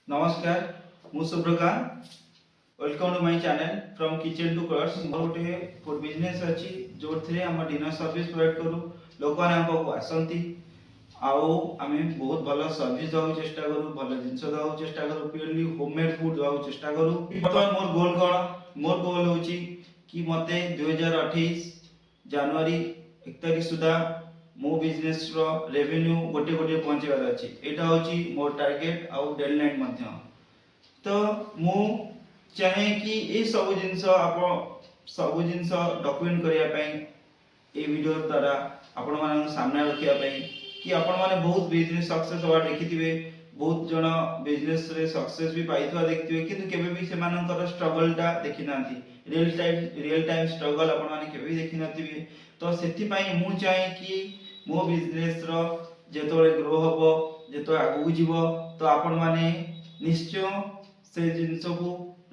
ନମସ୍କାର, ମୁଁ Subhrakant. Welcome to my channel From Kitchen to Crores। ମୋର ଗୋଟେ ଫୁଡ୍ ବିଜନେସ୍ ଅଛି, ଯେଉଁଥିରେ ଆମେ ଡିନର ସର୍ଭିସ୍ ପ୍ରୋଭାଇଡ଼ କରୁ। ଲୋକମାନେ ଆମ ପାଖକୁ ଆସନ୍ତି ଆଉ ଆମେ ବହୁତ ଭଲ ସର୍ଭିସ୍ ଦେବାକୁ ଚେଷ୍ଟା କରୁ, ଭଲ ଜିନିଷ ଦେବାକୁ ଚେଷ୍ଟା କରୁ, ପିଓରଲି ହୋମମେଡ୍ ଫୁଡ୍ ଦେବାକୁ ଚେଷ୍ଟା କରୁ। ବର୍ତ୍ତମାନ ମୋର ଗୋଲ୍ କ'ଣ? ମୋର ଗୋଲ୍ ହେଉଛି କି ମୋତେ 2028 ଜାନୁଆରୀ 1 ତାରିଖ ସୁଦ୍ଧା ମୋ ବିଜନେସ୍ର ରେଭିନ୍ୟୁ 1 କୋଟି ପହଞ୍ଚିବାର ଅଛି। ଏଇଟା ହେଉଛି ମୋର ଟାର୍ଗେଟ୍ ଆଉ ଡେଡ଼ଲାଇନ୍ ମଧ୍ୟ। ତ ମୁଁ ଚାହେଁ କି ଏଇ ସବୁ ଜିନିଷ, ଆପଣ ସବୁ ଜିନିଷ ଡକ୍ୟୁମେଣ୍ଟ କରିବା ପାଇଁ, ଏଇ ଭିଡ଼ିଓ ଦ୍ୱାରା ଆପଣମାନଙ୍କ ସାମ୍ନାରେ ରଖିବା ପାଇଁ କି ଆପଣମାନେ ବହୁତ ବିଜନେସ୍ ସକ୍ସେସ୍ ହେବା ଦେଖିଥିବେ, ବହୁତ ଜଣ ବିଜନେସରେ ସକ୍ସେସ୍ ବି ପାଇଥିବା ଦେଖିଥିବେ, କିନ୍ତୁ କେବେ ବି ସେମାନଙ୍କର ଷ୍ଟ୍ରଗଲଟା ଦେଖିନାହାନ୍ତି। ରିଅଲ ଟାଇମ୍ ଷ୍ଟ୍ରଗଲ ଆପଣମାନେ କେବେ ବି ଦେଖିନଥିବେ। ତ ସେଥିପାଇଁ ମୁଁ ଚାହେଁ କି ମୋ ବିଜନେସର ଯେତେବେଳେ ଗ୍ରୋ ହବ, ଯେତେବେଳେ ଆଗକୁ ଯିବ, ତ ଆପଣମାନେ ନିଶ୍ଚୟ ସେ ଜିନିଷକୁ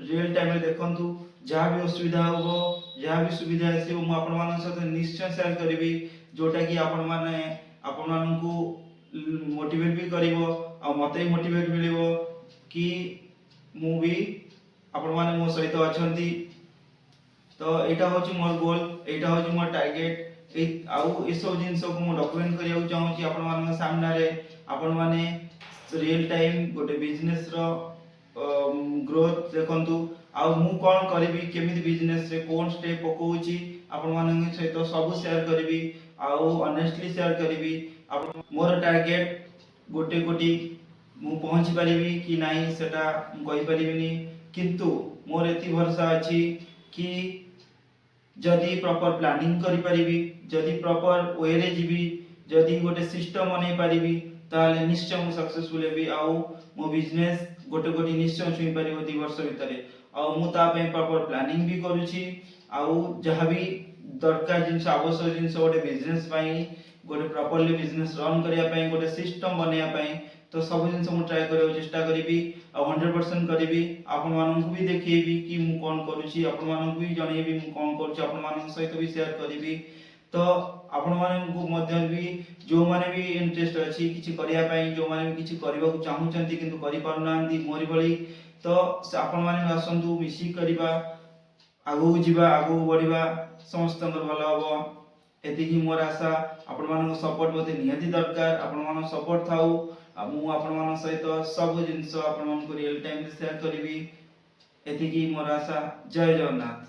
ରିଅଲ ଟାଇମରେ ଦେଖନ୍ତୁ। ଯାହା ବି ଅସୁବିଧା ହବ, ଯାହା ବି ସୁବିଧା ଆସିବ, ମୁଁ ଆପଣମାନଙ୍କ ସହିତ ନିଶ୍ଚୟ ସେୟାର କରିବି, ଯୋଉଟା କି ଆପଣମାନଙ୍କୁ ମୋଟିଭେଟ ବି କରିବ ଆଉ ମତେ ବି ମୋଟିଭେଟ ମିଳିବ କି ମୁଁ ବି ଆପଣମାନେ ମୋ ସହିତ ଅଛନ୍ତି। ତ ଏଇଟା ହେଉଛି ମୋର ଗୋଲ, ଏଇଟା ହେଉଛି ମୋର ଟାର୍ଗେଟ। ଏଇ ଆଉ ଏସବୁ ଜିନିଷକୁ ମୁଁ ଡକ୍ୟୁମେଣ୍ଟ କରିବାକୁ ଚାହୁଁଛି ଆପଣମାନଙ୍କ ସାମ୍ନାରେ। ଆପଣମାନେ ରିଏଲ ଟାଇମ୍ ଗୋଟେ ବିଜନେସର ଗ୍ରୋଥ ଦେଖନ୍ତୁ ଆଉ ମୁଁ କ'ଣ କରିବି, କେମିତି ବିଜନେସରେ କ'ଣ ଷ୍ଟେପ୍ ପକଉଛି, ଆପଣମାନଙ୍କ ସହିତ ସବୁ ସେୟାର କରିବି ଆଉ ଅନେଷ୍ଟଲି ସେୟାର କରିବି। ଆପଣ ମୋର ଟାର୍ଗେଟ 1 କୋଟି ମୁଁ ପହଞ୍ଚି ପାରିବି କି ନାହିଁ, ସେଟା ମୁଁ କହିପାରିବିନି, କିନ୍ତୁ ମୋର ଏତିକି ଭରସା ଅଛି କି ଯଦି ପ୍ରପର ପ୍ଲାନିଂ କରିପାରିବି, ଯଦି ପ୍ରପର ୱେରେ ଯିବି, ଯଦି ଗୋଟେ ସିଷ୍ଟମ ବନେଇ ପାରିବି, ତାହେଲେ ନିଶ୍ଚୟ ମୁଁ ସକ୍ସେସଫୁଲ ହେବି ଆଉ ମୋ ବିଜନେସ୍ 1 କୋଟି ନିଶ୍ଚୟ ଛୁଇଁ ପାରିବ 2 ବର୍ଷ ଭିତରେ। ଆଉ ମୁଁ ତା ପାଇଁ ପ୍ରପର ପ୍ଲାନିଂ ବି କରୁଛି ଆଉ ଯାହା ବି ଦରକାର ଜିନିଷ, ଆବଶ୍ୟକ ଜିନିଷ ଗୋଟେ ବିଜନେସ୍ ପାଇଁ, ଗୋଟେ ପ୍ରପରଲି ବିଜନେସ୍ ରନ୍ କରିବା ପାଇଁ, ଗୋଟେ ସିଷ୍ଟମ ବନେଇବା ପାଇଁ, ତ ସବୁ ଜିନିଷ ମୁଁ ଟ୍ରାଏ କରିବାକୁ ଚେଷ୍ଟା କରିବି ଆଉ 100% କରିବି। ଆପଣମାନଙ୍କୁ ବି ଦେଖେଇବି କି ମୁଁ କ'ଣ କରୁଛି, ଆପଣମାନଙ୍କୁ ବି ଜଣେଇବି ମୁଁ କ'ଣ କରୁଛି, ଆପଣମାନଙ୍କ ସହିତ ବି ସେୟାର କରିବି। ତ ଆପଣମାନଙ୍କୁ ମଧ୍ୟ ବି, ଯେଉଁମାନେ ବି ଇଣ୍ଟରେଷ୍ଟ ଅଛି କିଛି କରିବା ପାଇଁ, ଯେଉଁମାନେ ବି କିଛି କରିବାକୁ ଚାହୁଁଛନ୍ତି କିନ୍ତୁ କରିପାରୁନାହାନ୍ତି ମୋରି ଭଳି, ତ ସେ ଆପଣମାନେ ବି ଆସନ୍ତୁ, ମିଶିକି କରିବା, ଆଗକୁ ଯିବା, ଆଗକୁ ବଢ଼ିବା, ସମସ୍ତଙ୍କର ଭଲ ହବ। ଏତିକି ମୋର ଆଶା। ଆପଣମାନଙ୍କ ସପୋର୍ଟ ମୋତେ ନିହାତି ଦରକାର। ଆପଣମାନଙ୍କ ସପୋର୍ଟ ଥାଉ ଆଉ ମୁଁ ଆପଣମାନଙ୍କ ସହିତ ସବୁ ଜିନିଷ ଆପଣମାନଙ୍କୁ ରିଅଲ ଟାଇମରେ ସେୟାର କରିବି। ଏତିକି ମୋର ଆଶା। ଜୟ ଜଗନ୍ନାଥ।